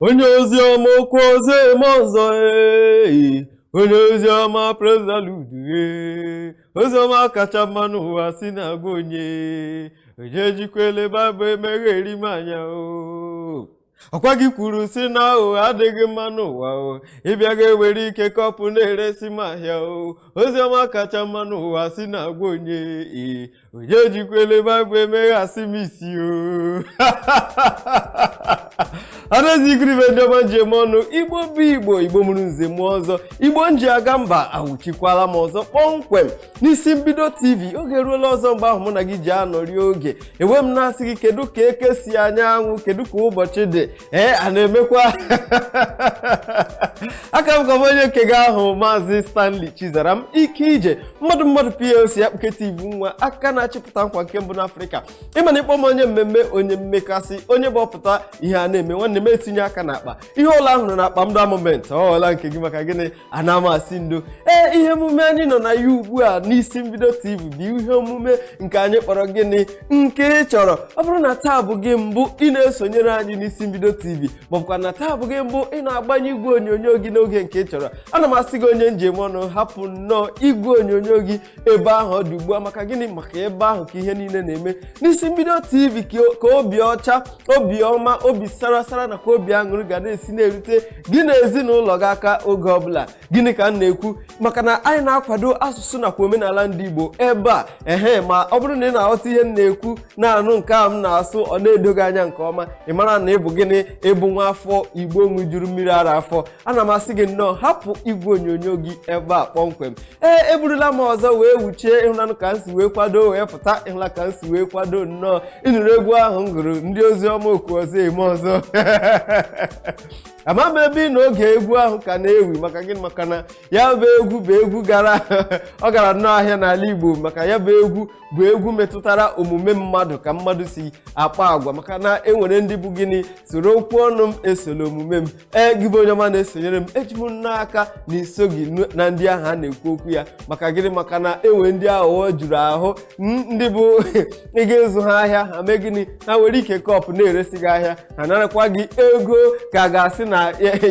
Onye ozi ọma, okwu ọzọ eme ọzọ, ee. Onye ozi ọma, prezaludu, ee. Ozi ọma kacha mma n'ụwa si na-agwa onye onye jikwele Baịbụl emeghe erime anya o. Ọkwa gị kwuru si na aghụghọ adịghị mma n'ụwa o. Ịbịa ga-ewere ike kọpụ na-eresi m ahịa o. Ozi ọma kacha mma n'ụwa si na-agwa onye, ee, onye jikwele Baịbụl emeghasị m isi o. Adazi ikiribe ndị ọma ji eme ọnụ, Igbo bụ Igbo, Igbo mụrụ nze mụọ ọzọ, Igbo nji aga mba, awụchikwala m ọzọ kpọmkwem n'isi mbido TV. Oge eruola ọzọ mgbe ahụ mụ na gị ji anọrị oge enwe m na-asị gị, kedu ka eke si anya anwụ? Kedu ka ụbọchị dị? Ee, a na-emekwa aka m ka m onye nke gị ahụ, Maazị Stanley Chizaram Ike Ije, mmadụ mmadụ PLC akpụketa ibu nwa aka na-achịpụta nkwa nke mbụ n'Afrịka. Ịma na ịkpọ m onye mmemme, onye mmekasị, onye bụ ọpụta ihe a na-eme, nwanne m etinye aka n'akpa. Ihe ụlọ ahụrụ n'akpa m da moment ọ ghọọla nke gị. Maka gịnị? Ana m asị ndo. Ee, ihe omume anyị nọ na ya ugbu a n'isi mbido TV bụ ihe omume nke anyị kpọrọ gịnị? Nke ị chọrọ. Ọ bụrụ na taa bụ gị mbụ ị na-esonyere anyị n'isi mbido TV, maọbụkwa na taa bụ gị mbụ ị na-agbanye igwe onyonyo gị n'oge nke ị chọrọ, ana m asị gị, onye njem ọnụ, hapụ nnọọ igwe onyonyo gị ebe ahụ ọ dị ugbu a. Maka gịnị? Maka ebe ahụ ka ihe niile na-eme n'isi mbido TV, ka obi ọcha, obi ọma, obi sara sara nakwa obi aṅụrị ga na-esi na-erute gị na ezinụlọ gị aka oge ọbụla. Gịnị ka m na-ekwu? Maka na anyị na-akwado asụsụ nakwa omenala ndị Igbo ebe a. Ehe, ma ọ bụrụ na ị na-aghọta ihe m na-ekwu, na-anụ nke a m na-asụ, ọ na-edo gị anya nke ọma, ị mara na ịbụ gịnị? Ịbụ nwa afọ Igbo ṅụjuru mmiri ara afọ. Ana m asị gị nnọọ, hapụ igwe onyonyo gị ebe a kpọmkwem. Ee, eburula m ọzọ wee wuchie. Ịhụlanụ ka m si wee kwado wee pụta? Ịhụla ka m si wee kwado nnọọ? Ịnụrụ egwu ahụ m gụrụ, ndị ozi ọma, okwu ọzọ eme ọzọ. Ama m ebe ị na oge egwu ahụ ka na-ewi. Maka gịnị? Maka na ya bụ egwu bụ egwu gara, ọ gara nnọọ ahịa n'ala Igbo. Maka ya bụ egwu bụ egwu metụtara omume mmadụ, ka mmadụ si akpa agwa. Maka na e nwere ndị bụ gịnị? Soro okwu ọnụ m, esola omume m. Ee, gị bụ onye ọma na-esonyere m, eji m n'aka na iso gị na ndị ahụ a na-ekwu okwu ya. Maka gịnị? Maka na enwe ndị aghụghọ juru ahụ, ndị bụ ị ga-ịzụ ha ahịa, ha mee gịnị? Ha were ike kọpụ na-eresi gị ahịa, ha narakwa gị ego ka a ga-asị na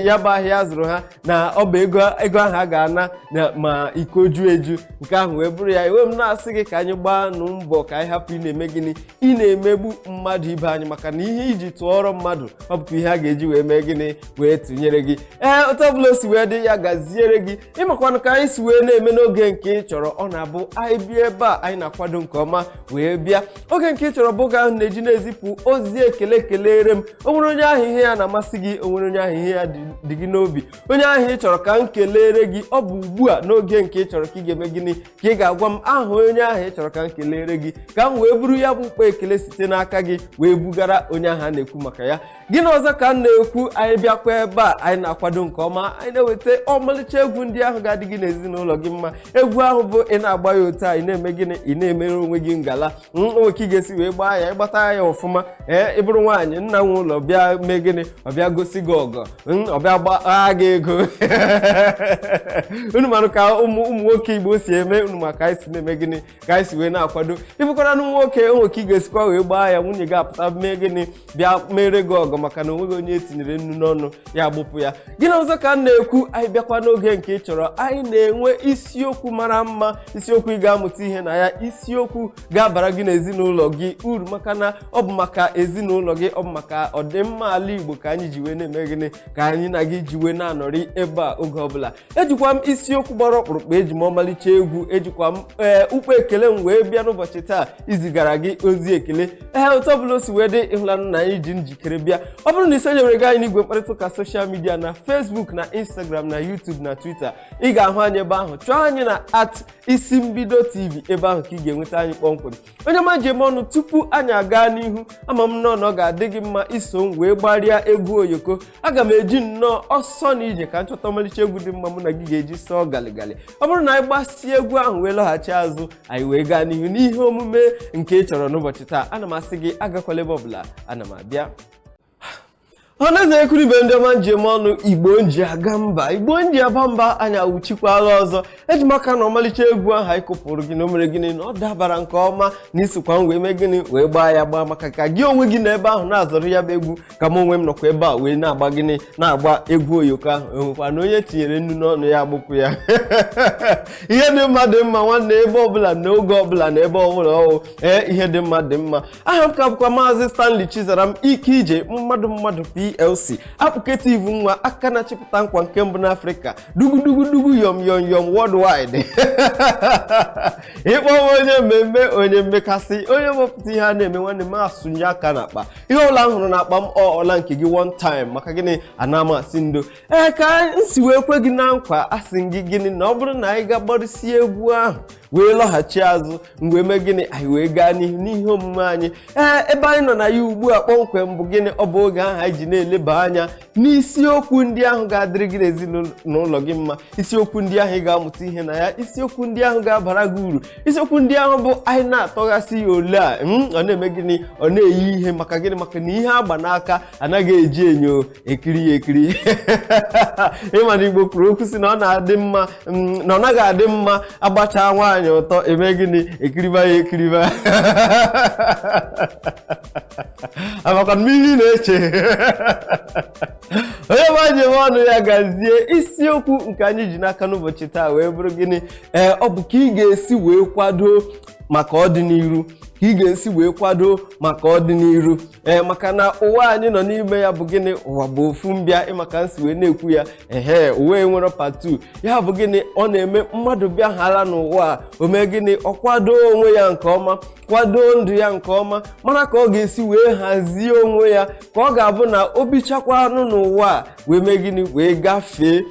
ya bụ ahịa zụrụ ha na ọ bụ ego. Ego ahụ a ga-ana na ma iko ju eju, nke ahụ wee bụrụ ya. Iwe m na-asị gị ka anyị gbaa nụ mbọ ka anyị hapụ ị na-eme gịnị? Ị na-emegbu mmadụ ibe anyị. Maka na ihe iji tụọrọ mmadụ, ọ bụkwa ihe a ga-eji wee mee gịnị? Wee tụnyere gị. Ee, otu ọbụla o si wee dị, ya gaziere gị. Ịmakwanụ ka anyị si wee na-eme n'oge nke ị chọrọ. Ọ na-abụ anyị bịa ebe a, anyị na-akwado nke ọma wee bịa. Oge nke ị chọrọ bụ oge ahụ na-eji na-ezipụ ozi ekele. Kelere m o nwere onye ahụ ihe ya na-amasị gị, o nwere onye ahụ ihe ya dị gị n'obi, onye ahụ ị chọrọ ka m kelere gị. Ọ bụ ugbu a n'oge nke ị chọrọ ka ị ga-eme gịnị? Ka ị ga-agwa m aha onye ahụ ị chọrọ ka m kelere gị, ka m wee buru ya bụ mkpa ekele site n'aka gị wee bugara onye ahụ a na-ekwu maka ya. Gịnị ọzọ ka m na-ekwu? Anyị bịakwa ebe a, anyị na-akwado nke ọma, anyị na-eweta ọmalịcha egwu ndị ahụ ga-adị gị n'ezinụlọ gị mma. Egwu ahụ bụ ị na-agba ya otu a, ị na-eme gịnị? Ị na-emere onwe gị ngala. Onwe ka ị ga-esi wee gbaa ya, ịgbata ya ọfụma. Ee, ị bụrụ nwaanyị, nna nwe ụlọ bịa mee gịnị? Ọ bịa gosi gị ọgọ, ọ bịa gbaa gị ego. Unu marụ ka ụmụ ụmụ nwoke Igbo si eme unu, ma ka anyị si na-eme gịnị, ka anyị si wee na-akwado. Ịbụkwara na nwoke, onwe ka ị ga-esikwa wee gbaa ya, nwunye gị apụta mee gịnị? Bịa mere gị ọgọ. Maka na onweghị onye etinyere nnu n'ọnụ ya agbụpụ ya. Gịnị ọzọ ka m na-ekwu? Anyị bịakwa n'oge nke ị chọrọ, anyị na-enwe isiokwu mara mma, isiokwu ị ga-amụta ihe na ya, isiokwu ga-abara gị n'ezinụlọ gị uru. Maka na ọ bụ maka ezinụlọ gị, ọ bụ maka ọdịmma ala Igbo ka anyị ji wee na-eme gịnị? Ka anyị na gị ji wee na-anọrị ebe a oge ọbụla. Ejikwa m isiokwu gbara ọkpụrụkpụ, eji m ọmalịcha egwu, ejikwa m ee ukpo ekele m wee bịa n'ụbọchị taa izigara gị ozi ekele. Ee, otu ọbụla o si wee dị, ịhụlanụ na anyị ji njikere bịa. Ọ bụrụ na isonyere gị anyị n'igwe mkparịta ụka social media, na Facebook, na Instagram, na YouTube, na Twitter, ị ga-ahụ anyị ebe ahụ. Chọọ anyị na @IsiMbidoTV, ebe ahụ ka ị ga-enweta anyị kpọmkwem. Onye ma ji eme ọnụ, tupu anyị aga n'ihu, ama m nnọọ na ọ ga-adị gị mma iso m wee gbarịa egwu oyoko. Aga m eji nnọọ ọsọ na ije ka m chọta ọmalịcha egwu dị mma mụ na gị ga-eji sọọ galigali. Ọ bụrụ na anyị gbasie egwu ahụ wee lọghachi azụ, anyị wee gaa n'ihu n'ihe omume nke ị chọrọ n'ụbọchị taa. Ana m asị gị agakwala ebe ọbụla, ana m abịa. Ọhaneze, ekwuribe ndị ọma njem ọnụ Igbo nji aga mba, Igbo nji aba mba, anyị awụchikwala ọzọ. Eji m aka na ọmalịcha egwu ahụ anyị kụpụrụ gị na o mere gịnị, na ọ dabara nke ọma na isokwa m wee mee gịnị, wee gbaa ya gbaa, maka ka gị onwe gị na ebe ahụ na-azọrọ ya bụ egwu, ka m onwe m nọkwa ebe a wee na-agba gịnị, na-agba egwu oyoko ahụ. Enwekwa na onye tinyere nnu n'ọnụ ya agbụpụ ya. Ihe dị mma dị mma, nwanne, ebe ọbụla, n'oge ọbụla, na ebe ọbụla ọwụ. Ee, ihe dị mma dị mma. Aha m ka bụkwa Maazị Stanley Chizaram Ike Ije, mmadụ mmadụ PLC akpụketiv nwa aka na-achịpụta nkwa nke mbụ n'Afrịka, dugudugudugu yom yom yom worldwide. Ịkpọ m onye mmemme, onye mmekasị, onye mepụta ihe a na-eme, nwanne m, asụnye aka n'akpa. Ihe ọbụla m hụrụ n'akpa m, ọ ọla nke gị one time. Maka gịnị? Ana m asị ndo. Ee, ka m si wee kwe gị na nkwa, asị gị gịnị, na ọ bụrụ na anyị ga gbarụsie egwu ahụ wee lọghachi azụ, mgbe mee gịnị, anyị wee gaa n'ihu n'ihe omume anyị. Ee, ebe anyị nọ na ya ugbu a kpọmkwem bụ gịnị? Ọ bụ oge ahụ anyị ji na-eleba anya n'isiokwu ndị ahụ ga-adịrị gị n'ezinụlọ gị mma, isiokwu ndị ahụ ị ga-amụta ihe na ya, isiokwu ndị ahụ ga-abara gị uru, isiokwu ndị ahụ bụ anyị na-atọghasị ya ole a ọ na-eme gịnị, ọ na-eyi ihe. Maka gịnị? Maka na ihe agba n'aka anaghị eji enyo ekiri ya ekiri. Ịma na Igbo kwuru okwu sị na ọ na-adị mma, na ọ naghị adị mma agbacha nwaanyị ụtọ, eme gịnị, ekiriba ya ekiriba. Amakwa mmiri na-eche onye ma njem ọnụ ya gazie. Isiokwu nke anyị ji n'aka n'ụbọchị taa wee bụrụ gịnị? Ee, ọ bụ ka ị ga-esi wee kwado maka ọdịnihu, ka ị ga-esi wee kwado maka ọdịnihu. Ee, maka na ụwa anyị nọ n'ime ya bụ gịnị? Ụwa bụ ofu mbịa. Ịmaka nsi wee na-ekwu ya, ehe, ụwa enwere part 2. Ya bụ gịnị? Ọ na-eme mmadụ bịa hala n'ụwa a, o mee gịnị? Ọ kwado onwe ya nke ọma, kwado ndụ ya nke ọma, mara ka ọ ga-esi wee hazie onwe ya, ka ọ ga-abụ na o bichakwa anụ n'ụwa a wee mee gịnị, wee gafee.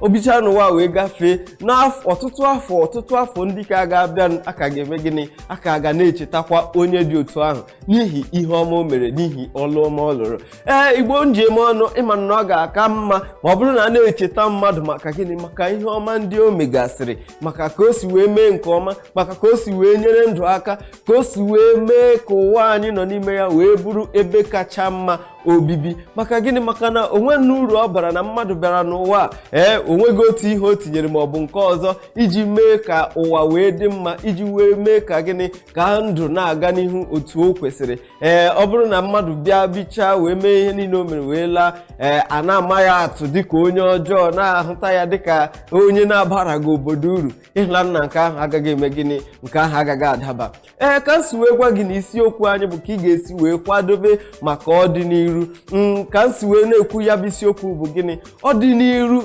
O bicha n'ụwa wee gafee n'afọ, ọtụtụ afọ, ọtụtụ afọ ndị ka ga-abịa, aka ga-eme gịnị? Aka ga na-echetakwa onye dị otu ahụ n'ihi ihe ọma o mere, n'ihi ọlụ ọma ọ lụrụ. Ee, Igbo njem ọnụ, ịma na ọ ga-aka mma ma ọ bụrụ na a na-echeta mmadụ maka gịnị? Maka ihe ọma ndị o megasịrị, maka ka o si wee mee nke ọma, maka ka o si wee nyere ndụ aka, ka o si wee mee ka ụwa anyị nọ n'ime ya wee bụrụ ebe kacha mma obibi. Maka gịnị? Maka na onwe uru ọ bara na mmadụ bịara n'ụwa a, ee, onweghị otu ihe o tinyere ma ọ bụ nke ọzọ iji mee ka ụwa wee dị mma, iji wee mee ka gịnị, ka ndụ na-aga n'ihu otu o kwesịrị. Ee, ọ bụrụ na mmadụ bịa bichaa wee mee ihe niile o mere wee laa, ee, a na-ama ya atụ dịka onye ọjọọ, na-ahụta ya dịka onye na-abaraghị obodo uru, ịhụla nna, nke ahụ agaghị eme gịnị? Nke ahụ agaghị adaba. Ee, ka m si wee gwa gị na isiokwu anyị bụ ka ị ga-esi wee kwadobe maka ọdịnihu. Ka m si wee na-ekwu, ya bụ isiokwu bụ gịnị? Ọdịnihu.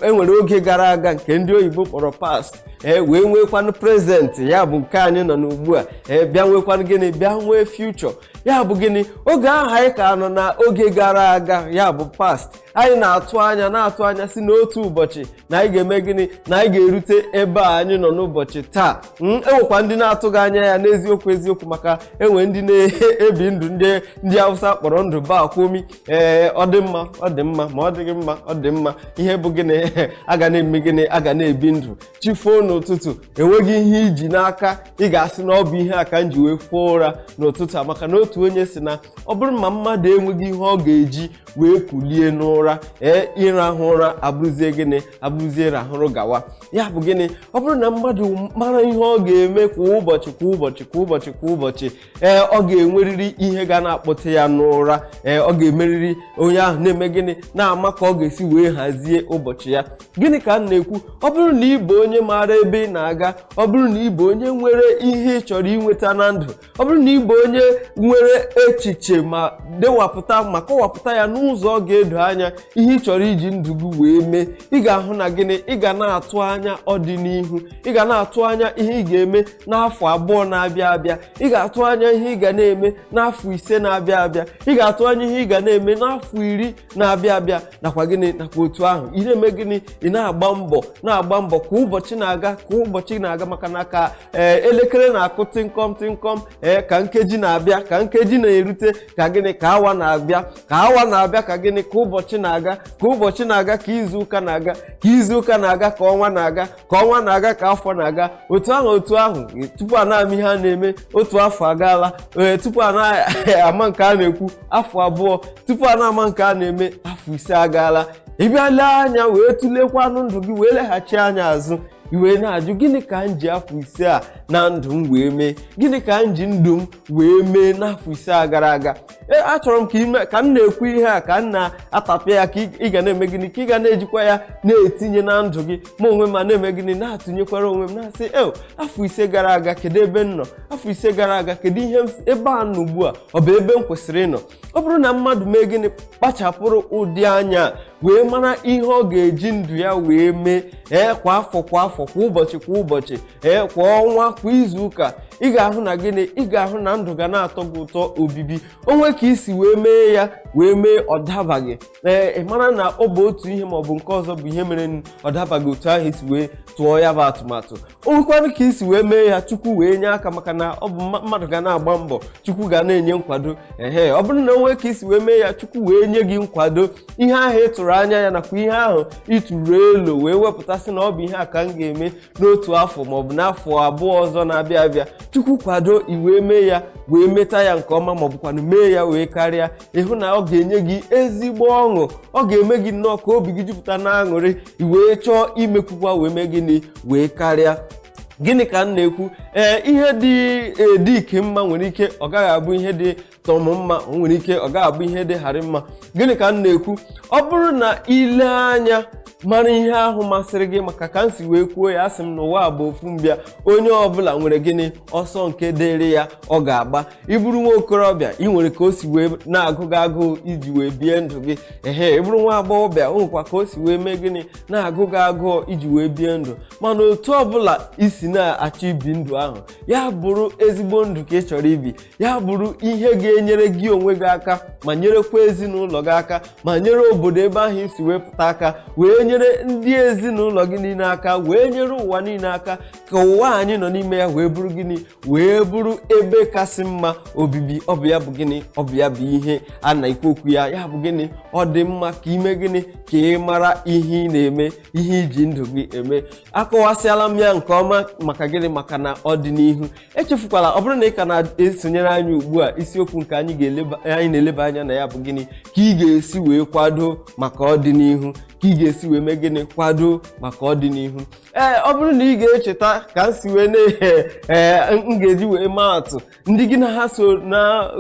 Enwere oge gara aga nke ndị oyibo kpọrọ past, ee, wee nwekwanụ present, ya bụ nke anyị nọ n'ugbu a, ee, bịa nwekwanụ gịnị? Bịa nwee future. Ya bụ gịnị? Oge ahụ anyị ka nọ na oge gara aga, ya bụ past, anyị na-atụ anya, na-atụ anya si n'otu ụbọchị na anyị ga-eme gịnị? Na anyị ga-erute ebe a anyị nọ n'ụbọchị taa. Enwekwa ndị na-atụghị anya ya n'eziokwu eziokwu, maka enwe ndị na-ebi ndụ ndị Hausa kpọrọ ndụ ba akwomi. Ee, ọ dị mma, ọ dị mma, ma ọ dịghị mma, ọ dị mma. Ihe bụ gịnị? A ga na-eme gịnị? A ga na-ebi ndụ chifuo n'ụtụtụ, enweghị ihe iji n'aka ị ga-asị na ọ bụ ihe a ka m ji wee fụọ ụra n'ụtụtụ a. Maka na otu onye si na ọ bụrụ ma mmadụ enweghị ihe ọ ga-eji wee kulie n'ụra, ee, ịrahụ ụra abụrụzie gịnị? Abụrụzie rahụrụ gawa. Ya bụ gịnị? Ọ bụrụ na mmadụ mara ihe ọ ga-eme kwa ụbọchị, kwa ụbọchị, kwa ụbọchị, kwa ụbọchị, ee, ọ ga-enwerịrị ihe ga na-akpọte ya n'ụra. Ee, ọ ga-emerịrị onye ahụ na-eme gịnị? Na-ama ka ọ ga-esi wee hazie ụbọchị ya. Gịnị ka m na-ekwu? Ọ bụrụ na ị bụ onye maara ebe ị na-aga, ọ bụrụ na ị bụ onye nwere ihe ị chọrọ inweta na ndụ, ọ bụrụ na ị bụ onye nwere echiche ma dewapụta ma kọwapụta ya n'ụzọ ọ ga-edo anya ihe ị chọrọ iji ndụ gị wee mee, ị ga-ahụ na gịnị? Ị ga na-atụ anya ọdịnihu, ị ga na-atụ anya ihe ị ga-eme n'afọ 2 na-abịa abịa, ị ga-atụ anya ihe ị ga na-eme n'afọ 5 na-abịa abịa, ị ga-atụ anya ihe ị ga na-eme n'afọ 10 na-abịa abịa, nakwa gịnị? Nakwa otu ahụ ị na-eme gịnị? Ị na-agba mbọ, na-agba mbọ ka ụbọchị na-aga, ka ụbọchị na-aga, maka na ka ee elekere na-akụ tịnkọm tịnkọm, ee, ka nkeji na-abịa, ka nkeji na-erute, ka gịnị? Ka awa na-abịa, ka awa na-abịa, ka gịnị? Ka ụbọchị na-aga, ka ụbọchị na-aga, ka izu ụka na-aga, ka izu ụka na-aga, ka ọnwa na-aga, ka ọnwa na-aga, ka afọ na-aga, otu ahụ, otu ahụ, tupu a na-ama ihe a na-eme, otu afọ agaala. Ee, tupu a na-ama nke a na-ekwu, afọ afọ 2, tupu a na-ama nke a na-eme, afọ 5 agaala. Ị bịa lee anya wee tụlekwanụ ndụ gị, wee leghachi anya azụ, i wee na-ajụ, gịnị ka m ji afọ 5 a na ndụ m wee mee? Gịnị ka m ji ndụ m wee mee n'afọ 5 a gara aga? Ee, achọrọ m ka ime ka m na-ekwu ihe a, ka m na-atapịa ya, ka ị ga na-eme gịnị, ka ị ga na-ejikwa ya na-etinye na ndụ gị. Ma onwe m ma na-eme gịnị, na-atụnyekwara onwe m, na-asị, e afọ 5 gara aga, kedu ebe m nọ? Afọ 5 gara aga, kedu ihe m ebe a nọ ugbu a? Ọ bụ ebe m kwesịrị ịnọ? Ọ bụrụ na mmadụ mee gịnị, kpachapụrụ ụdị anya wee mara ihe ọ ga-eji ndụ ya wee mee, ee, kwa afọ kwa afọ, kwa ụbọchị kwa ụbọchị, ee, kwa ọnwa, kwa izu ụka, ị ga-ahụ na gịnị? Ị ga-ahụ na ndụ ga na-atọ gị ụtọ obibi. Onwe ka isi wee mee ya, wee mee ọ dabaghị, ee, ị mara na ọ bụ otu ihe maọbụ nke ọzọ bụ ihe mere ọ dabaghị otu ahụ isi wee tụọ ya bụ atụmatụ. O nwekwanụ ka isi wee mee ya, Chukwu wee nye aka, maka na ọ bụ mmadụ ga na-agba mbọ, Chukwu ga na-enye nkwado. Ehe, ọ bụrụ na o nwee ka isi wee mee ya, Chukwu wee nye gị nkwado, ihe ahụ ị tụrụ anya ya nakwa ihe ahụ ị tụrụ elu wee wepụtasị na ọ bụ ihe a ka m ga-eme n'otu afọ maọbụ n'afọ 2 ọzọ na-abịa abịa, Chukwu kwado, i wee mee ya, wee meta ya nke ọma, maọbụkwanụ mee ya wee karịa, ịhụ na ọ ga-enye gị ezigbo ọṅụ. Ọ ga-eme gị nnọọ ka obi gị jupụta na aṅụrị, i wee chọọ imekwukwa, wee mee gịnị, wee karịa. Gịnị ka m na-ekwu? Ee, ihe dị edike mma nwere ike ọ gaghị abụ ihe dị tọm mma, o nwere ike ọ gaghị abụ ihe dị harị mma. Gịnị ka m na-ekwu? Ọ bụrụ na ile anya mara ihe ahụ masịrị gị, maka ka m si wee kwuo ya, asị m n'ụwa bụ ofu mbịa, onye ọbụla nwere gịnị, ọsọ nke dịrị ya ọ ga-agba. Ịbụrụ nwa okorobịa, ị nwere ka o si wee na-agụ gị agụụ iji wee bie ndụ gị. Ehe, ịbụrụ nwa agbọghọbịa, o nwekwa ka o si wee mee gịnị, na-agụ gị agụụ iji wee bie ndụ. Mana otu ọbụla isi na-achọ ibi ndụ ahụ, ya bụrụ ezigbo ndụ ka ị chọrọ ibi, ya bụrụ ihe ga-enyere gị onwe gị aka, ma nyerekwa ezinụlọ gị aka, ma nyere obodo ebe ahụ isi wee pụta aka, wee nyere ndị ezinụlọ gị niile aka, wee nyere ụwa niile aka, ka ụwa anyị nọ n'ime ya wee bụrụ gịnị, wee bụrụ ebe kasị mma obibi. Ọ bụ ya bụ gịnị? Ọ bụ ya bụ ihe a na-ekwu okwu ya. Ya bụ gịnị? Ọ dị mma ka ime gịnị, ka ị mara ihe ị na-eme, ihe iji ndụ gị eme. Akọwasịala m ya nke ọma. Maka gịnị? Maka na ọdịnihu. Echefukwala, ọ bụrụ na ị ka na-esonyere anyị ugbu a, isiokwu nke anyị ga-eleba, anyị na-eleba anya na ya bụ gịnị? Ka ị ga-esi wee kwado maka ọdịnihu. Ka ị ga-esi wee mee gịnị, kwado maka ọdịnihu. Ee, ọ bụrụ na ị ga-echeta ka m si wee na ee, m ga-eji wee maa atụ ndị gị na ha so na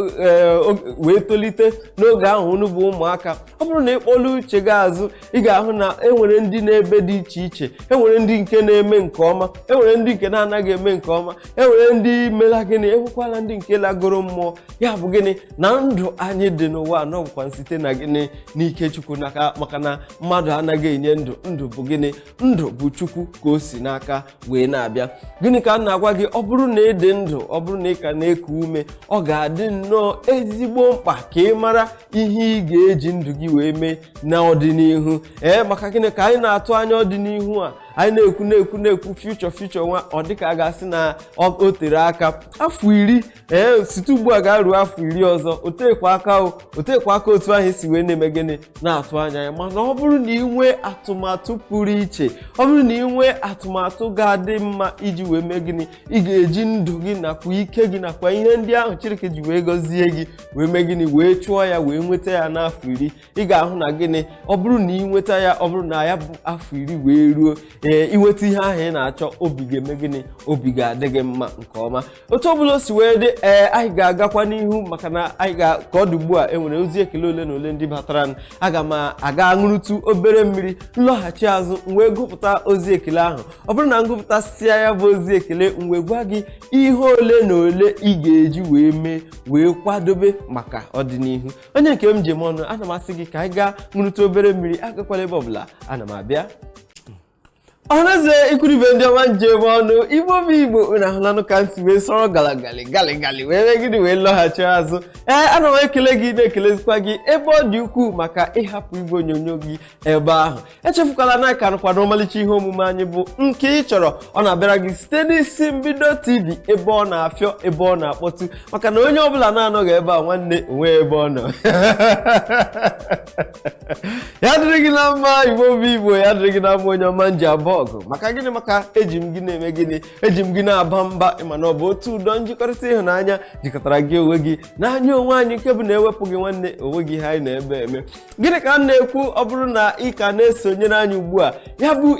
wee tolite n'oge ahụ unu bụ ụmụaka. Ọ bụrụ na ị kpọlụ uche gị azụ, ị ga-ahụ na enwere ndị n'ebe dị iche iche, enwere ndị nke na-eme nke ọma, enwere ndị nke na-anaghị eme nke ọma, enwere ndị mela gịnị, enwekwala ndị nke lagoro mmụọ. Ya bụ gịnị? Na ndụ anyị dị n'ụwa anọ bụkwa site na gịnị? N'ike Chukwu n'aka, maka na mmadụ anaghị enye ndụ. Ndụ bụ gịnị? Ndụ bụ Chukwu ka o si n'aka wee na-abịa. Gịnị ka m na-agwa gị? Ọ bụrụ na ị dị ndụ, ọ bụrụ na ị ka na-eku ume, ọ ga-adị nnọọ ezigbo mkpa ka ị mara ihe ị ga-eji ndụ gị wee mee n'ọdịnihu. Ee, maka gịnị ka anyị na-atụ anya ọdịnihu a anyị na-ekwu, na-ekwu, na-ekwu future, future nwa? Ọ dịka a ga-asị na o tere aka, afọ 10, ee, site ugbu a ga-aruo afọ 10 ọzọ, o tekwa aka, o tekwa aka otu ahụ isi wee na-eme gịnị, na-atụ anya ya. Mana ọ bụrụ na ị nwee atụmatụ pụrụ iche, ọ bụrụ na ị nwee atụmatụ ga-adị mma iji wee mee gịnị, ị ga-eji ndụ gị nakwa ike gị nakwa ihe ndị ahụ Chineke ji wee gọzie gị wee mee gịnị, wee chụọ ya, wee nweta ya n'afọ 10, ị ga-ahụ na gịnị? Ọ bụrụ na ị nweta ya, ọ bụrụ na ya bụ afọ 10 wee ruo, ee, ịnweta ihe ahụ ị na-achọ, obi ga-eme gịnị? Obi ga-adị gị mma nke ọma. Otu ọbụla o si wee dị, ee, anyị ga-agakwa n'ihu, maka na anyị ga ka ọ dị ugbu a, enwere ozi ekele ole na ole ndị batara m. Aga m aga aṅụrụtụ obere mmiri, nlọghachi azụ m wee gụpụta ozi ekele ahụ. Ọ bụrụ na ngụpụtasịa ya bụ ozi ekele, m wee gwa gị ihe ole na ole ị ga-eji wee mee, wee kwadobe maka ọdịnihu. Onye nke m ji eme ọnụ, ana m asị gị ka anyị gaa ṅụrụtụ obere mmiri. Agakwala ebe ọbụla, ana m abịa. Ọhaneze, ikwuribe, ndị ọma njem ọnụ, Igbo bụ Igbo, unu ahụlanụ ka m si wee sọrọ galagali galigali wee mee gịnị, wee lọghachi azụ. Ee, ana m ekele gị, na-ekelezikwa gị ebe ọ dị ukwuu maka ịhapụ igwe onyonyo gị ebe ahụ. Echefukwala na aka nkwado ọmalịcha ihe omume anyị bụ Nke Ị Chọrọ. Ọ na-abịara gị site n'isi Mbido TV, ebe ọ na-afịọ, ebe ọ na-akpọtụ, maka na onye ọbụla na-anọghị ebe a, nwanne, onwe ebe ọ nọ. Ya dịrị gị na mma, Igbo bụ Igbo. Ya dịrị gị na mma, onye ọma nji abụọ. ọgụ. Maka gịnị? Maka eji m gị na-eme gịnị? Eji m gị na-aba mba. Ịma na ọ bụ otu ụdọ njikọrịta ịhụnanya jikọtara gị onwe gị n'anya onwe anyị, nke bụ na ewepụ gị, nwanne, onwe gị ihe anyị na-ebe eme. Gịnị ka m na-ekwu? Ọ bụrụ na ị ka na-esonyere anyị ugbu a, ya bụ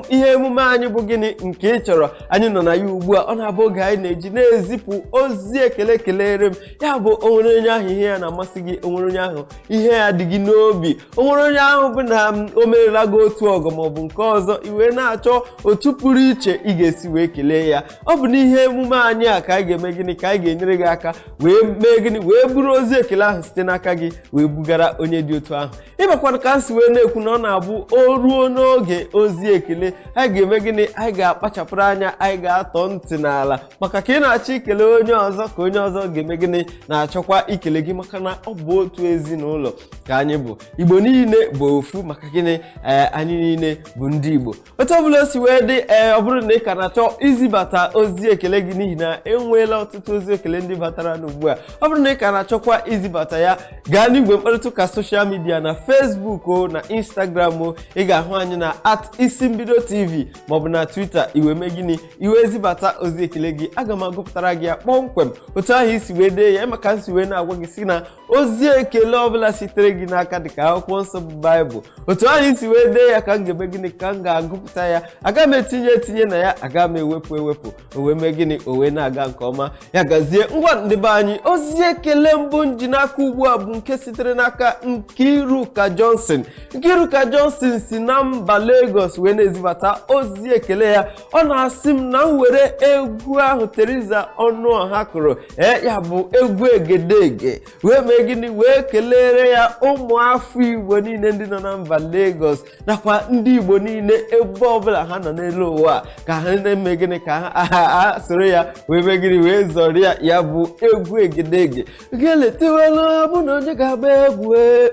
ihe emume anyị bụ gịnị? Nke ị chọrọ. Anyị nọ na ya ugbu a. Ọ na-abụ oge anyị na-eji na-ezipụ ozi ekele. Kelere m ya bụ onwere onye ahụ ihe ya na-amasị gị, onwere onye ahụ ihe ya dị gị n'obi, onwere onye ahụ bụ na o merela gị otu ọgọ maọbụ nke ọzọ, i wee na-achọ otu pụrụ iche ị ga-esi wee kelee ya. Ọ bụ n'ihe emume anyị a ka anyị ga-eme gịnị? Ka anyị ga-enyere gị aka wee mee gịnị? Wee buru ozi ekele ahụ site n'aka gị wee bugara onye dị otu ahụ. Ịmakwana ka m si wee na-ekwu na ọ na-abụ o ruo n'oge ozi ekele, anyị ga-eme gịnị? Anyị ga-akpachapụrụ anya, anyị ga-atọ ntị n'ala, maka ka ị na-achọ ikele onye ọzọ, ka onye ọzọ ga-eme gịnị? Na-achọkwa ikele gị, maka na ọ bụ otu ezinụlọ ka anyị bụ. Igbo niile bụ ofu. Maka gịnị? Ee, anyị niile bụ ndị Igbo. Otu ọbụla o si wee dị, ee, ọ bụrụ na ị ka na-achọ izibata ozi ekele gị, n'ihi na enweela ọtụtụ ozi ekele ndị batara n'ugbu a, ọ bụrụ na ị ka na-achọkwa izibata ya, gaa n'igwe mkparịta ụka social media, na Facebook o, na Instagram o, ị ga-ahụ anyị na @IsimbidoTV, maọbụ na Twitter. Iwe mee gịnị? Iwe zibata ozi ekele gị, aga m agụpụtara gị ya kpọmkwem otu ahụ isi wee dee ya. Maka nsi wee na-agwa gị si na ozi ekele ọbụla sitere gị n'aka, dịka akwụkwọ nsọ bụ Baịbụl, otu ahụ isi wee dee ya ka m ga-eme gịnị? Ka m ga-agụpụta ya. Aga m etinye etinye na ya, aga m ewepụ ewepụ. O wee mee gịnị? O wee na-aga nke ọma. Ya gazie. Ngwa, ndị be anyị, ozi ekele mbụ nji n'aka ugbu a bụ nke sitere n'aka Nkiruka Johnson. Nkiruka Johnson si na mba Lagos wee na-ezibata ozi ekele ya. Ọ na-asị m na m were egwu ahụ Teresa Ọnụọha kụrụ, ee, ya bụ egwu Egedege, wee mee gịnị? Wee kelere ya ụmụafọ Igbo niile ndị nọ na mba Lagos, nakwa ndị Igbo niile ebe ọbụla ha nọ n'elu ụwa, ka ha na-eme gịnị? Ka ha soro ya wee mee gịnị? Wee zọrọ ya. Ya bụ egwu Egedege ga-eletewela mụ na onye ga-agba egwu. Ee,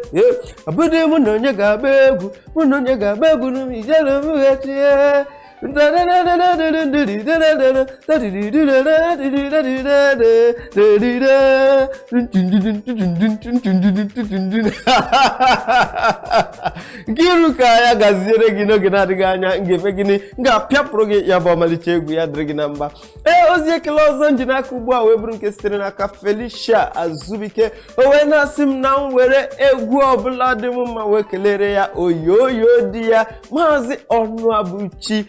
ọbụdị mụ na onye ga-agba egwu, mụ na onye ga-agba egwu ijere m ghechie. Nkiru ka ya gaziere gị. N'oge na-adịghị anya, m ga-eme gịnị? M ga-apịapụrụ gị ya bụ ọmalịcha egwu. Ya dịrị gị na mba. Ee, ozi ekele ọzọ nji n'aka ugbu a wee bụrụ nke sitere n'aka Felicia Azubike. O wee na-asị m na m were egwu ọbụla dị m mma wee kelere ya oyoyo di ya, Maazị Ọnụabụchi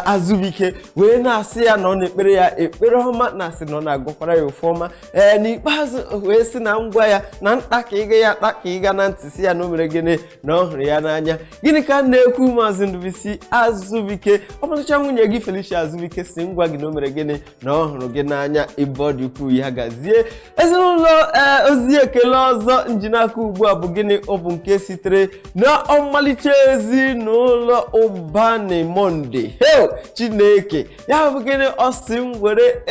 Azubike, wee na-asị ya na ọ na-ekpere ya ekpere ọma, na-asị na ọ na-agụkwara ya ofu ọma. Ee, n'ikpeazụ wee sị na ngwa ya na nta ka ịga ya ta ka ịga na ntị, si ya na o mere gịnị? Na ọ hụrụ ya n'anya. Gịnị ka m na-ekwu? Maazị Ndụbisi Azubike, ọ bụrụcha nwunye gị Felicia Azubike si ngwa gị na o mere gịnị? Na ọ hụrụ gị n'anya ebe ọ dị ukwuu. Ya gazie, ezinụlọ. Ee, ozi ekele ọzọ njinaka ugbu a bụ gịnị? Ọ bụ nke sitere na ọmalịcha ezinụlọ Ụbani Monde. Heo, Chineke! Ya bụ gịnị? Ọ sị m were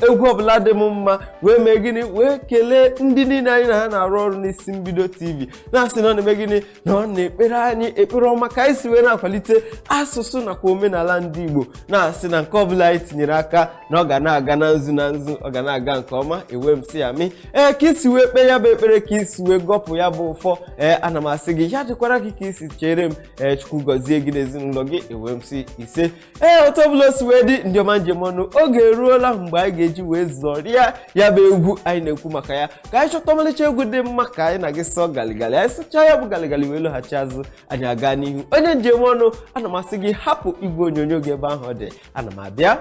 egwu ọbụla dị m mma wee mee gịnị? Wee kelee ndị niile anyị na ha na-arụ ọrụ n'Isi Mbido TV, na-asị na ọ na-eme gịnị? Na ọ na-ekpere anyị ekpere ọma, ka anyị si wee na-akwalite asụsụ nakwa omenala ndị Igbo, na-asị na nke ọbụla anyị tinyere aka na ọ ga na-aga na nzu na nzu, ọ ga na-aga nke ọma. Ewe m sị ya mị, ee, ka isi wee kpee ya bụ ekpere, ka isi wee gọpụ ya bụ ụfọ. Ee, ana m asị gị ya dịkwara gị ka isi chere m. Ee, Chukwu gọzie gị n'ezinụlọ gị. Ewe m sị ise. Ee, otu ọbụla o si wee dị, ndị ọma njem ọnụ, oge eruola mgbe anyị ga-eji wee zọrịa ya bụ egwu anyị na-ekwu maka ya. Ka anyị chọta ọmalịcha egwu dị mma ka anyị na gị sọ galigali. Anyị sụchaa ya bụ galigali wee lọghachi azụ, anyị aga n'ihu. Onye njem ọnụ, ana m asị gị hapụ igwe onyonyo gị ebe ahụ ọ dị, ana m abịa.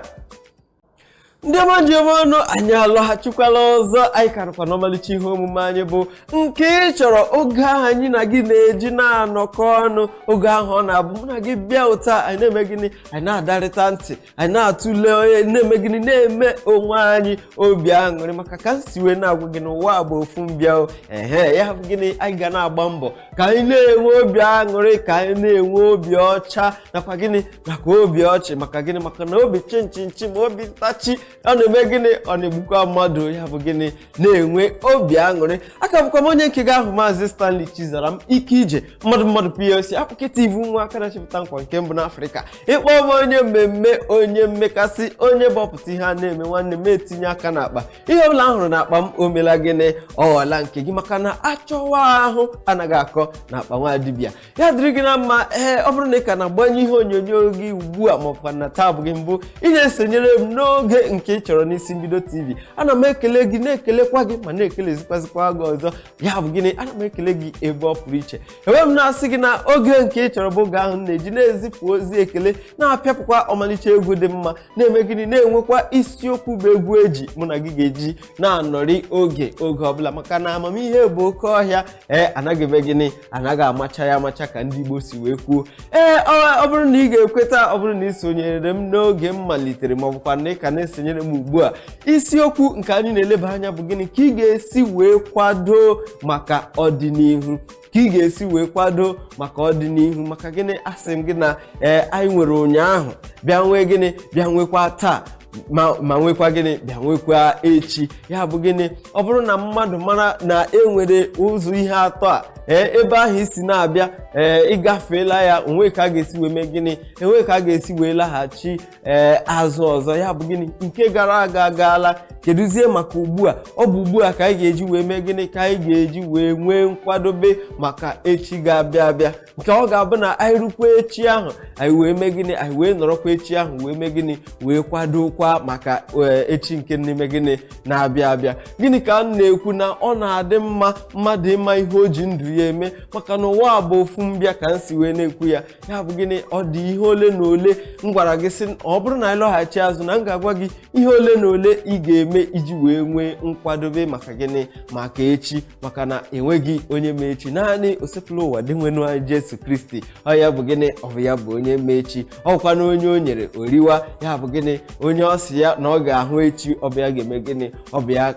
Ndị ọma njem ọnụ, anyị alọghachikwala ọzọ. Anyị karịkwa n'ọmalịcha ihe omume anyị bụ Nke Ị Chọrọ, oge ahụ anyị na gị na-eji na-anọkọ ọnụ, oge ahụ ọ na-abụ mụ na gị bịa ụta, anyị na-eme gịnị? Anyị na-adarịta ntị, anyị na-atụle onye na-eme gịnị? Na-eme onwe anyị obi aṅụrị, maka ka m si wee na-agwa gị n'ụwa bụ ofu mbịa. Ehe, ya bụ gịnị? Anyị ga na-agba mbọ ka anyị na-enwe obi aṅụrị, ka anyị na-enwe obi ọcha, nakwa gịnị? Nakwa obi ọchị. Maka gịnị? Maka na obi chinchinchi ma obi ntachi. Ọ na-eme gịnị? Ọ na-egbukwa mmadụ. Ya bụ gịnị? Na-enwe obi aṅụrị. Aka bụkwa m onye nke gị ahụ, Maazị Stanley Chizaram Ike Ije mmadụ mmadụ PLC Akpụkịta ivu nwa aka na-achịpụta nkwa nke mbụ n'Afrịka. Ịkpọ m onye mmemme, onye mmekasị, onye bọpụta ihe a na-eme. Nwanne m, etinye aka n'akpa, ihe ọbụla m hụrụ n'akpa m, o mela gịnị? Ọ ghọọla nke gị, maka na achọwa ahụ anaghị akọ n'akpa nwa dibịa. Ya dịrị gị na mma. Ee, ọ bụrụ na ị ka na-agbanye ihe onyonyo gị ugbu a, maọbụkwa na taa bụ gị mbụ ị na-esonyere m n'oge nke ị chọrọ n'isi mbido TV, ana m ekele gị, na-ekelekwa gị, ma na-ekelezikwazikwa gị ọzọ. Ya bụ gịnị? Ana m ekele gị ebe ọ pụrụ iche. Enwe m na-asị gị na oge nke ị chọrọ bụ oge ahụ m na-eji na-ezipụ ozi ekele, na-apịapụkwa ọmalịcha egwu dị mma, na-eme gịnị? Na-enwekwa isiokwu bụ egwu eji mụ na gị ga-eji na-anọrị oge oge ọbụla, maka na amamihe bụ oke ọhịa. Ee, anaghị eme gịnị? Anaghị amacha ya amacha, ka ndị Igbo si wee kwuo. Ee, ọ bụrụ na ị ga-ekweta, ọ bụrụ na ị sonyere m n'oge m malitere, ma ọ bụkwa na ị ka na-esonyere m ugbu a, isiokwu nke anyị na-eleba anya bụ gịnị? Ka ị ga-esi wee kwado maka ọdịnihu, ka ị ga-esi wee kwado maka ọdịnihu. Maka gịnị? Asị m gị na ee, anyị nwere ụnyaahụ, bịa nwee gịnị? Bịa nwekwa taa, ma nwekwa gịnị? Bịa nwekwa echi. Ya bụ gịnị? Ọ bụrụ na mmadụ mara na e nwere ụzọ ihe atọ a, ee, ebe ahụ isi na-abịa, ee, ịgafeela ya, onwe ka a ga-esi wee mee gịnị? Enwe ka a ga-esi wee laghachi ee azụ ọzọ. Ya bụ gịnị? Nke gara aga agaala. Kedụzie maka ugbu a? Ọ bụ ugbu a ka anyị ga-eji wee mee gịnị? Ka anyị ga-eji wee nwee nkwadobe maka echi ga-abịa abịa, nke ọ ga-abụ na anyị rukwa echi ahụ, anyị wee mee gịnị? Anyị wee nọrọkwa echi ahụ wee mee gịnị? Wee kwadokwa maka echi nke n'ime gịnị? Na-abịa abịa. Gịnị ka m na-ekwu? Na ọ na-adị mma mmadụ ịma ihe o ji ndụ ya eme, maka na ụwa bụ ofu mbịa, ka m si wee na-ekwu ya. Ya bụ gịnị? Ọ dị ihe ole na ole m gwara gị sị ọ bụrụ na anyị lọghachi azụ, na m ga-agwa gị ihe ole na ole ị ga-eme iji wee nwee nkwadobe maka gịnị? Maka echi. Maka na enweghị onye ma echi, naanị Osepụlụ ụwa dị nwenu anyị Jesu Kristi. Ọ ya bụ gịnị? Ọ bụ ya bụ onye ma echi. Ọ bụkwa na onye o nyere oriwa. Ya bụ gịnị? Onye ọ sị ya na ọ ga-ahụ echi, ọ bụ ya ga-eme gịnị? Ọ bụ ya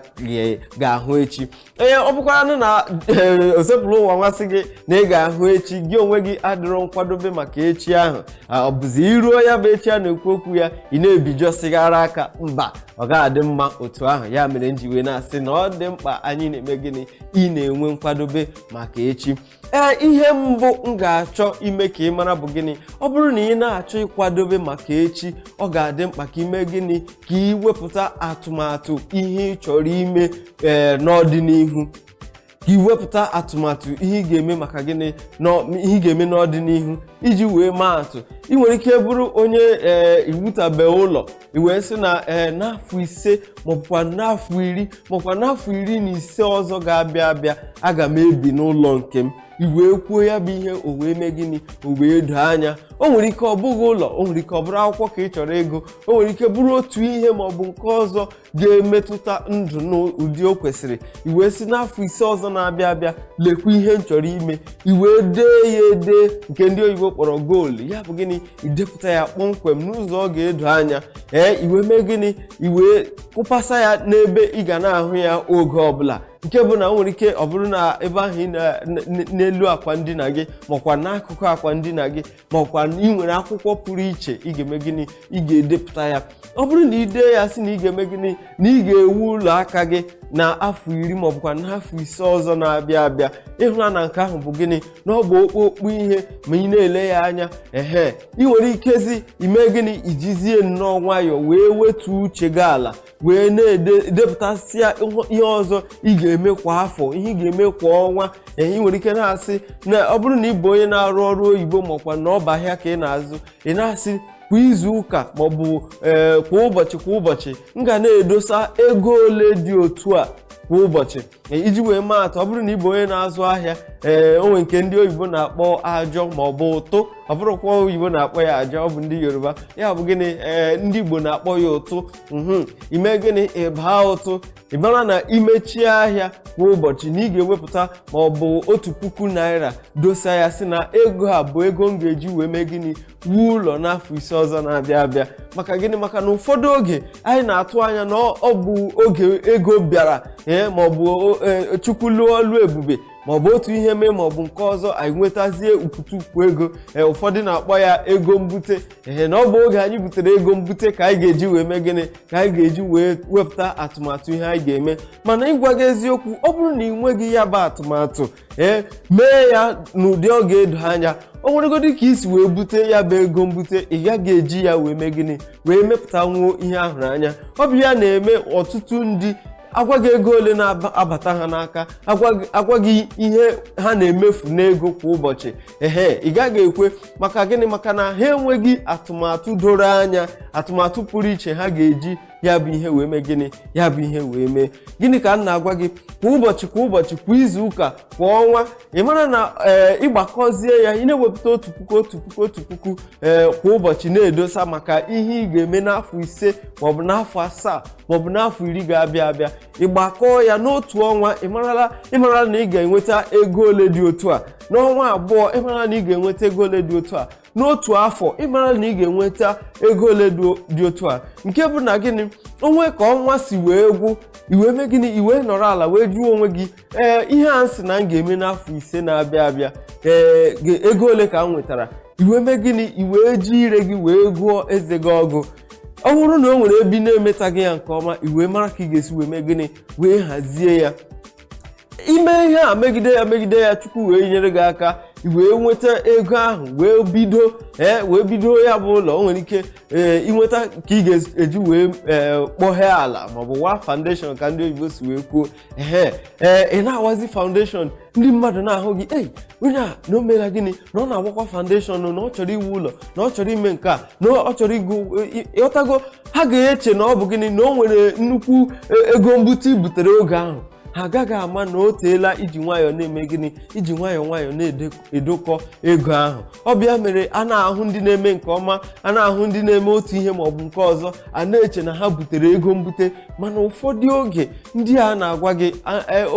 ga-ahụ echi. Ee, ọ bụkwaranụ na Osepụlụ ụwa nmasị gị na ị ga-ahụ echi, gị onwe gị adịrọ nkwadobe maka echi ahụ, ọ bụzi iruo ya bụ echi a na-ekwu okwu ya, ị na-ebijọsịghara aka mba, ọ ga-adị mma otu ahụ. Ya mere m ji wee na-asị na ọ dị mkpa anyị na-eme gịnị? Ị na-enwe nkwadobe maka echi. Ee, ihe mbụ m ga-achọ ime ka ị mara bụ gịnị? Ọ bụrụ na ị na-achọ ịkwadobe maka echi, ọ ga-adị mkpa ka ime gịnị? Ka ị wepụta atụmatụ ihe ị chọrọ ime ee n'ọdịnihu, ka ị wepụta atụmatụ ihe ị ga-eme maka gịnị? Ihe ị ga-eme n'ọdịnihu. Iji wee maa atụ, ị nwere ike bụrụ onye ee iwutabe ụlọ, i wee sị na ee n'afọ 5, maọbụkwa n'afọ 10, maọbụkwa n'afọ 15 ọzọ ga-abịa abịa, aga m ebi n'ụlọ nke m. I wee kwuo ya bụ ihe, o wee mee gịnị? O wee doo anya. O nwere ike ọ bụghị ụlọ, o nwere ike ọ bụrụ akwụkwọ ka ị chọrọ ego, o nwere ike bụrụ otu ihe ma ọ bụ nke ọzọ ga-emetụta ndụ n'ụdị o kwesịrị. I wee sị n'afọ 5 ọzọ na-abịa abịa, lekwa ihe m chọrọ ime. I wee dee ya ede, nke ndị oyibo kpọrọ goal. Ya bụ gịnị? Idepụta ya kpọmkwem n'ụzọ ọ ga-edo anya. Ee, i wee mee gịnị? I wee kụpasa ya n'ebe ị ga na-ahụ ya oge ọbụla, nke bụ na o nwere ike ọ bụrụ na ebe ahụ ị n'elu akwa ndina gị, makwa n'akụkụ akwa ndina gị, makwa ị nwere akwụkwọ pụrụ iche ị ga-eme gịnị? Ị ga-edepụta ya. Ọ bụrụ na ị dee ya sị na ị ga-eme gịnị? Na ị ga-ewu ụlọ aka gị na afọ 10, maọbụkwa n'afọ 5 ọzọ na-abịa abịa, ịhụna na nke ahụ bụ gịnị? Na ọ bụ okpokpo ihe ma ị na-ele ya anya. Ehe, ị nwere ikezi ime gịnị? Ijizie nnọọ nwayọọ wee wetuo uche gị ala, wee na-edepụtasịa ihe ọzọ ị ga-eme kwa afọ, ihe ị ga-eme kwa ọnwa. Ee, ị nwere ike na-asị na ọ bụrụ na ị bụ onye na-arụ ọrụ oyibo, makwa na ọba ahịa ka ị na-azụ, ị na-asị kwa izu ụka maọbụ ee kwa ụbọchị, kwa ụbọchị m ga na-edosa ego ole dị otu a kwa ụbọchị. Iji wee maa atụ, ọ bụrụ na ị bụ onye na-azụ ahịa, ee, onwe nke ndị oyibo na-akpọ ajọ maọbụ ụtụ. Ọ bụrụkwa oyibo na-akpọ ya ajọ, ọ bụ ndị Yoruba. Ya bụ gịnị? Ee, ndị Igbo na-akpọ ya ụtụ. Ime gịnị? Ịbaa ụtụ, ị mara na imechie ahịa kwa ụbọchị na ị ga-ewepụta ma ọ bụ ₦1,000 dosa ya, sị na ego a bụ ego m ga-eji wee mee gịnị? Wuo ụlọ n'afọ 5 ọzọ na-abịa abịa. Maka gịnị? Maka na ụfọdụ oge anyị na-atụ anya na ọ bụ oge ego bịara, ee, ma ọ bụ Chukwu lụọ ọlụ ebube. Maọbụ otu ihe mee maọbụ nke ọzọ, anyị nwetazie ukwutukwu ego. Ee, ụfọdụ na-akpọ ya ego mbute. Ee, na ọ bụ oge anyị butere ego mbute ka anyị ga-eji wee mee gịnị? Ka anyị ga-eji wee wepụta atụmatụ ihe anyị ga-eme. Mana ịgwa gị eziokwu, ọ bụrụ na ị nweghị ya bụ atụmatụ, ee, mee ya n'ụdị ọ ga-edo anya, o nweregodi ka isi wee bute ya bụ ego mbute, ị gaghị eji ya wee mee gịnị? Wee mepụta nwuo ihe ahụrụ anya. Ọ bụ ya na-eme ọtụtụ ndị agwa gị ego ole na-abata ha n'aka, agwa gị ihe ha na-emefu n'ego kwa ụbọchị, ehe, ị gaghị ekwe. Maka gịnị? Maka na ha enweghị atụmatụ doro anya, atụmatụ pụrụ iche ha ga-eji ya bụ ihe wee mee gịnị? Ya bụ ihe wee mee gịnị? Ka m na-agwa gị, kwa ụbọchị, kwa ụbọchị, kwa izu ụka, kwa ọnwa, ị mara na ee, ịgbakọzie ya, ị na-ewepụta 1000, 1000, 1000, ee, kwa ụbọchị na-edosa maka ihe ị ga-eme n'afọ 5 maọbụ n'afọ 7 maọbụ n'afọ 10 ga-abịa abịa. Ịgbakọọ ya n'otu ọnwa, ịmarala na ị ga-enweta ego ole dị otu a. N'ọnwa 2, ịmarala na ị ga-enweta ego ole dị otu a. N'otu afọ, ịmara na ị ga-enweta ego ole dị otu a. Nke bụ na gịnị? Onwe ka ọnwa si wee gwụ, iwee mee gịnị? Iwee nọrọ ala wee jụọ onwe gị, ee, ihe a sị na m ga-eme n'afọ 5 na-abịa abịa, ee, ego ole ka m nwetara? Iwee mee gịnị? Iwee ji ire gị wee gụọ eze gị ọgụ. Ọ bụrụ na o nwere ebe ị na-emetaghị ya nke ọma, iwee mara ka ị ga-esi wee mee gịnị? Wee hazie ya. Ime ihe a, megide ya, megide ya, Chukwu wee nyere gị aka, i wee nweta ego ahụ wee bido, ee, wee bido ya bụ ụlọ. O nwere ike, ee, inweta ka ị ga-eji wee, ee, kpọghee ala maọbụ waa foundation, ka ndị oyibo si wee kwuo. Ehe, ee, ị na-awazi foundation, ndị mmadụ na-ahụ gị, ei, onye a na o meela gịnị? Na ọ na-agbakwa foundation, na ọ chọrọ iwu ụlọ, na ọ chọrọ ime nke a, na ọ chọrọ igo. Ịghọtago? Ha ga-eche na ọ bụ gịnị? Na o nwere nnukwu ego mbute i butere oge ahụ. Ha agaghị ama na o teela iji nwayọọ na-eme gịnị? Iji nwayọọ nwayọọ na-edokọ ego ahụ. Ọ bịa mere a na-ahụ ndị na-eme nke ọma, a na-ahụ ndị na-eme otu ihe maọbụ nke ọzọ, a na-eche na ha butere ego mbute. Mana ụfọdụ oge ndị a na-agwa gị,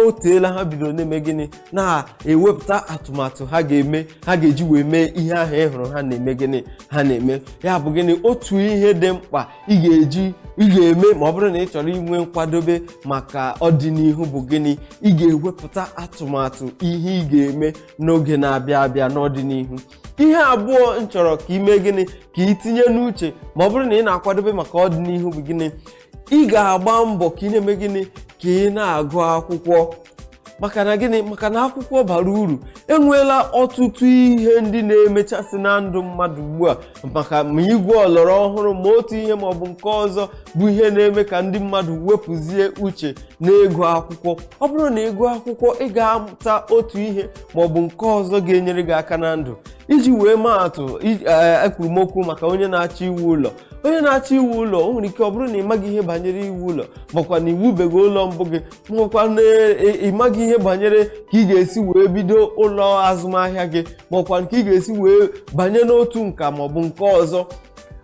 o teela ha bidoro na-eme gịnị? Na-ewepụta atụmatụ ha ga-eme, ha ga-eji wee mee ihe ahụ ị hụrụ ha na-eme gịnị? Ha na-eme. Ya bụ gịnị? Otu ihe dị mkpa ị ga-eji, ị ga-eme ma ọ bụrụ na ị chọrọ inwe nkwadobe maka ọdịnihu bụ gịnị? Ị ga-ewepụta atụmatụ ihe ị ga-eme n'oge na-abịa abịa n'ọdịnihu. Ihe abụọ m chọrọ ka ị mee gịnị? Ka ị tinye n'uche ma ọ bụrụ na ị na-akwadobe maka ọdịnihu bụ gịnị? Ị ga-agba mbọ ka ị na-eme gịnị? Ka ị na-agụ akwụkwọ. Maka na gịnị? Maka na akwụkwọ bara uru. Enweela ọtụtụ ihe ndị na-emechasị na ndụ mmadụ ugbu a, maka ma igwe ọlọrọ ọhụrụ, ma otu ihe ma ọ bụ nke ọzọ, bụ ihe na-eme ka ndị mmadụ wepụzie uche n'ịgụ akwụkwọ. Ọ bụrụ na ịgụ akwụkwọ, ị ga-amụta otu ihe ma ọ bụ nke ọzọ ga-enyere gị aka na ndụ. Iji wee maa atụ, ekwuru m okwu maka onye na-achọ iwu ụlọ. Onye na-achọ iwu ụlọ, o nwere ike ọ bụrụ na ị maghị ihe banyere iwu ụlọ, makwa na iwubeghị ụlọ mbụ gị, makwa na ị maghị ihe banyere ka ị ga-esi wee bido ụlọ azụmahịa gị, makwa ka ị ga-esi wee banye n'otu nka maọbụ nke ọzọ,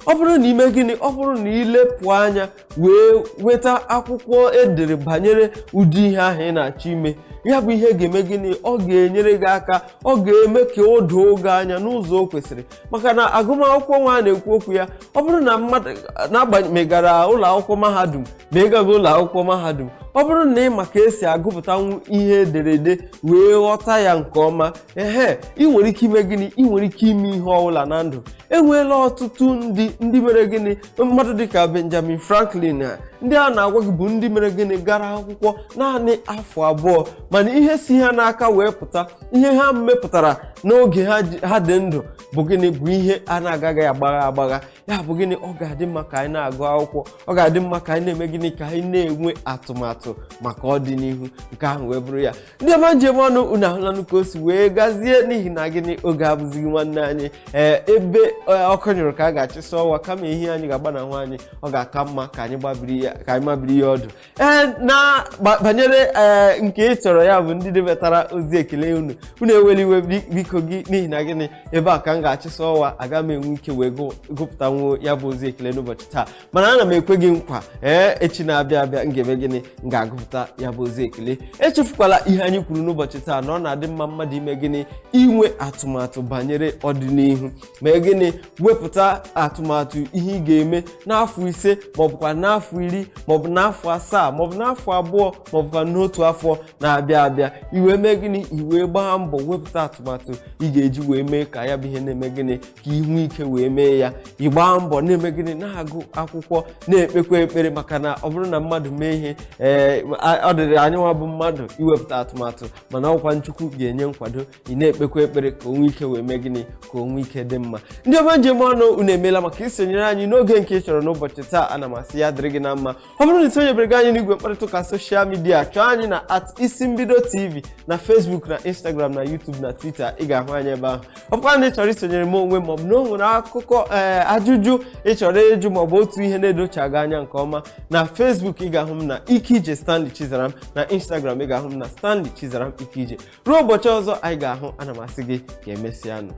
ọ bụrụ na ime gịnị? Ọ bụrụ na ilepụ anya wee nweta akwụkwọ edere banyere ụdị ihe ahụ ị na-achọ ime, ya bụ ihe ga-eme gịnị? Ọ ga-enyere gị aka, ọ ga-eme ka o doo gị anya n'ụzọ o kwesịrị. Maka na agụmakwụkwọ nwa a na-ekwu okwu ya, ọ bụrụ na mmadụ na-agbanyegara ụlọ akwụkwọ mahadum, ma ị gaghị ụlọ akwụkwọ mahadum, ọ bụrụ na ị ma ka esi agụpụtanwu ihe ederede wee ghọta ya nke ọma, ehe, ị nwere ike ime gịnị? Ị nwere ike ime ihe ọbụla na ndụ. Enweela ọtụtụ ndị mere gịnị? Mmadụ dịka Benjamin Franklin ha, ndị a na-agwa gị bụ ndị mere gịnị? Gara akwụkwọ naanị afọ 2, mana ihe si ha n'aka wee pụta, ihe ha mepụtara n'oge ha dị ndụ bụ gịnị? Bụ ihe a na-agaghị agbagha agbagha. Ya bụ gịnị? Ọ ga-adị mma ka anyị na-agụ akwụkwọ. Ọ ga-adị mma ka anyị na-eme gịnị? Ka anyị na-enwe atụmatụ maka ọdịnihu. Nke ahụ wee bụrụ ya. Ndị ọma njem ọnụ, unu ahụlanụ ka o si wee gazie. N'ihi na gịnị? Oge abụzighị nwanne anyị. Ee, ebe ọkụ nyụrụ ka a ga-achịsa ọwa. Kama ihe anyị ga-agbanahụ anyị, ọ ga-aka mma ka anyị gbabiri ya, ka anyị mabiri ya ọdụ. Ee, na banyere, ee, nke ị chọrọ, ya bụ ndị debatara ozi ekele unu, unu ewela iwe biko gị. N'ihi na gịnị? Ebe a ka m ga-achịsa ọwa, aga m enwe ike wee gụpụtanwuo ya bụ ozi ekele n'ụbọchị taa. Mana ana m ekwe gị nkwa, ee, echi na-abịa abịa, m ga-eme gịnị? M ga-agụpụta ya bụ ozi ekele. Echefukwala ihe anyị kwuru n'ụbọchị taa, na ọ na-adị mma mmadụ ime gịnị? Inwe atụmatụ banyere ọdịnihu. Mee gịnị? Wepụta atụmatụ ihe ị ga-eme n'afọ 5 ma ọ bụkwa n'afọ 10. 10 maọbụ n'afọ 7 maọbụ n'afọ 2 maọbụkwa n'otu afọ na-abịa abịa. I wee mee gịnị? I wee gbaa mbọ wepụta atụmatụ ị ga-eji wee mee ka ya bụ ihe na-eme gịnị, ka ị nwee ike wee mee ya. Ị gbaa mbọ na-eme gịnị? Na-agụ akwụkwọ, na-ekpekwa ekpere, maka na ọ bụrụ na mmadụ mee ihe, ee, ọ dịrị anyị nwa bụ mmadụ iwepụta atụmatụ, mana ọkwa Chukwu ga-enye nkwado. Ị na-ekpekwa ekpere ka o nwee ike wee mee gịnị, ka o nwee ike dị mma. Ndị ọma njem ọnụ, unu emeela maka isonyere anyị n'oge nke ị chọrọ n'ụbọchị taa. Ana m asị ya dịrị gị na mma. Ọ bụrụ na isonyebere gị anyị n'igwe mkparịta ụka social media, chọọ anyị na @IsimbidoTV na Facebook na Instagram na YouTube na Twitter. Ị ga-ahụ anyị ebe ahụ. Ọ bụkwa na ị chọrọ isonyere m onwe, maọbụ na o nwere akụkọ, ee, ajụjụ ị chọrọ ịjụ, maọbụ otu ihe na-edochaghị anya nke ọma, na Facebook ị ga-ahụ m na Ike Stanley Chizaram, na Instagram ị ga-ahụ m na Stanley Chizaram Ike. Ruo ụbọchị ọzọ anyị ga-ahụ, ana m asị gị ka emesịanụ.